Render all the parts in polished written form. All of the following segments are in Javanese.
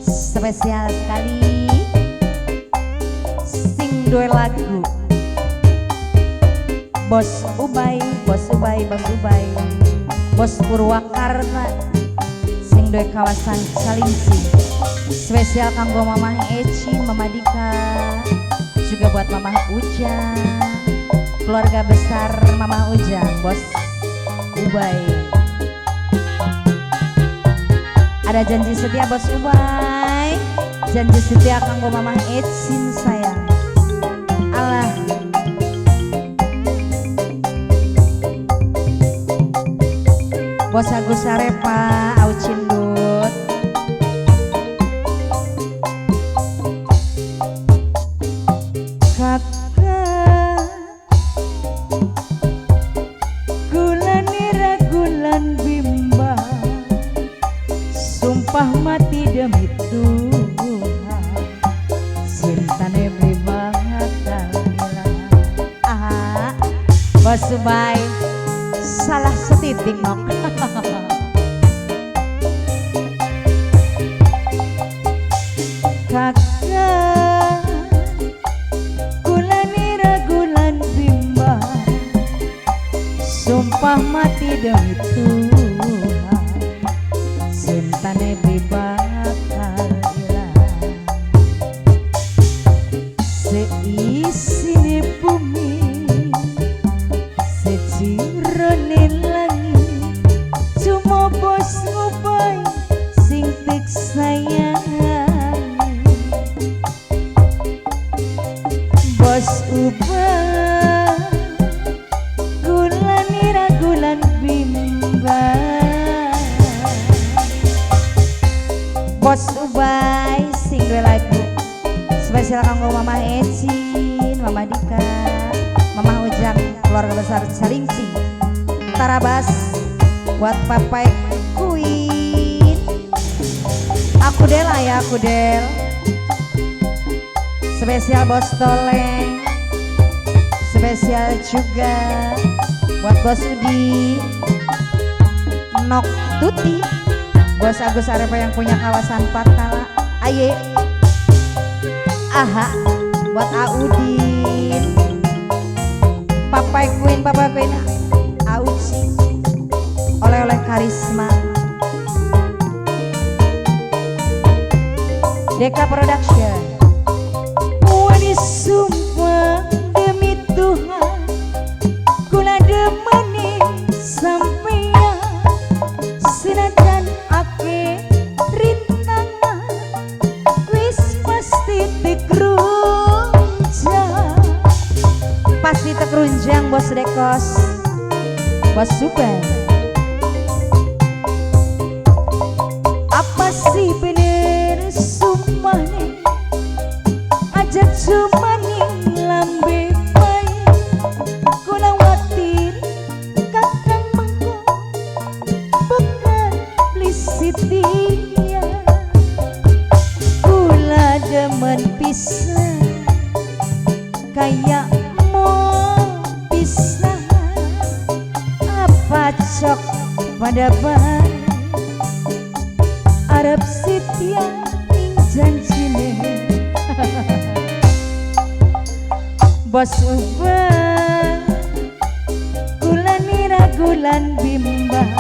Spesial sekali sing duwe lagu Bos Ubay, Bos Ubay, Bos Ubay, Bos Purwakarta sing duwe kawasan Calingcing. Spesial kanggo Mamah Eci, Mama Dika, juga buat Mamah Ujang, keluarga besar Mamah Ujang, Bos Ubay. Ada janji setia Bos Ubay, janji setia kanggo Mamah Ecin sayang. Allah. Bos Agus Arepa, Au Cindut. Kakak gulan ragulan bimbang, sumpah mati demi Tuhan, cintane beli bakal ilang. Aha, Bos Ubay salah setitik nok. Kakak gulan ragulan bimbang, sumpah mati demi Tuhan, cintane beli bakal ilang. Seisine bumi, sejirone langit, cuma Bos Ubay sing tik sayangi. Bos Ubay gulan ragulan bimbang. Bos Ubay sing duwe lagu spesial kanggo Mamah Ecin, Mama Dika, Mamah Ujang, keluarga besar Calingcing. Tarabas buat Papai Queen. Aku Del ya, aku Del. Spesial Bos Toleng. Spesial juga buat Bos Udi, Nok Tuti, Bos Agus Arepa yang punya kawasan Patala. Aye. Aha, buat Audin, Papai Queen, Papai Queen, Auci, oleh-oleh karisma, Deka Production. Wani sumpah demi Tuhan, kula demeni sampeyan, senajan ake rintangan, wis pasti tekrunjang. Pasti tekrunjang Bos Dekos, Bos Ubay. Apa sih bener sumpahne, aja cuma ning lambe bae, kula watir kakang mengko bukan beli setia. Kula demen pisan kayak mau pisah, apa cok pada bae arep setia ning janjine. Bos Ubay gulan ragulan bimbang,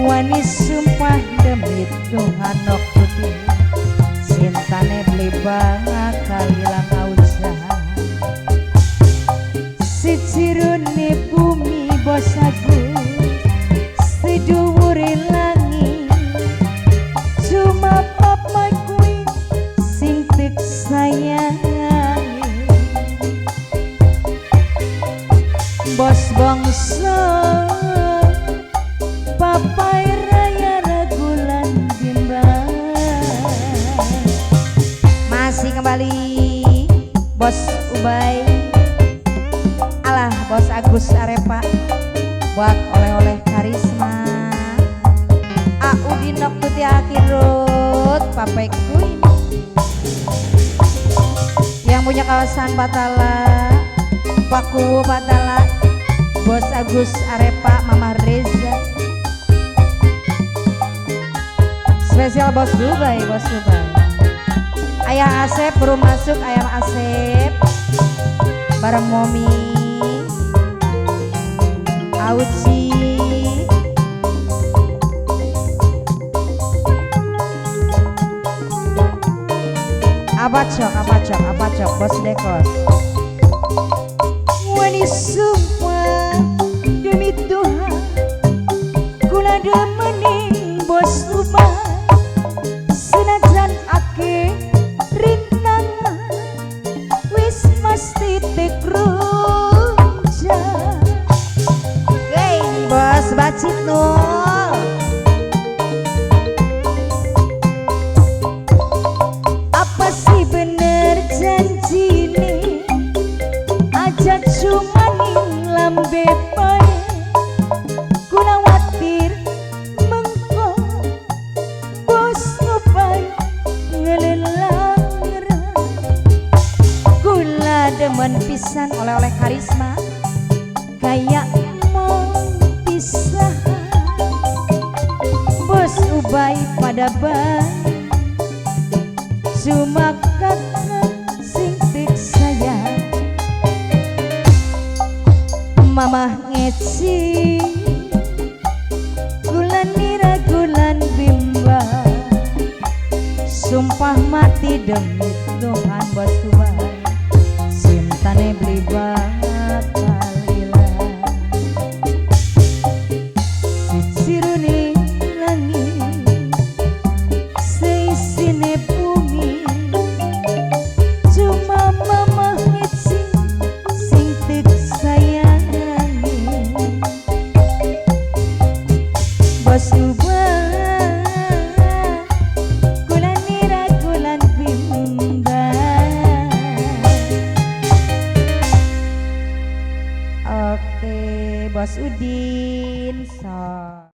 wani sumpah demi Tuhan nok putih, cintane beli bakal ilang ausah. Sejirone bumi Bos Agus, seduwure langit, cuma Papa Queen sing tik sayangi. Bos bangsa Papai raya ragulan bimbang. Masih kembali Bos Ubay, alah Bos Agus Arepa, buat oleh-oleh karisma. Audin Nok Tuti Akhirut, Papai Queen yang punya kawasan Patala, Paku Patala, Bos Agus Arepa, Mama Reza. Spesial Bos Dubai, Bos Dubai. Ayah Asep baru masuk, ayah Asep bareng Momi, Auci. Apa cok, Bos Dekos. Wani sumpah demi Tuhan, kula demening Bos Dubai. Senajan ake rintangan, wis mesti tekrunja. Hey, Bos Bacit Nul. Apa sih bener janjine? Aja cuma ning lambe bae. Kula watir mengko Bos Ubay ngelelangra. Kula demen pisan oleh-oleh karisma, kayak mau pisah. Bos Ubay pada bae, cuma kakak sing tik sayang. Mamah ngeci gulan nira gulan bimba, sumpah mati demi Tuhan Bos Ubay, cintane beli bakal ilang. Sisirune langit seisine bumi, cuma mamah ngeci sing tik sayangi. Bos Ubay gulan nira gulan bimba. Oke, Bos Udin, so.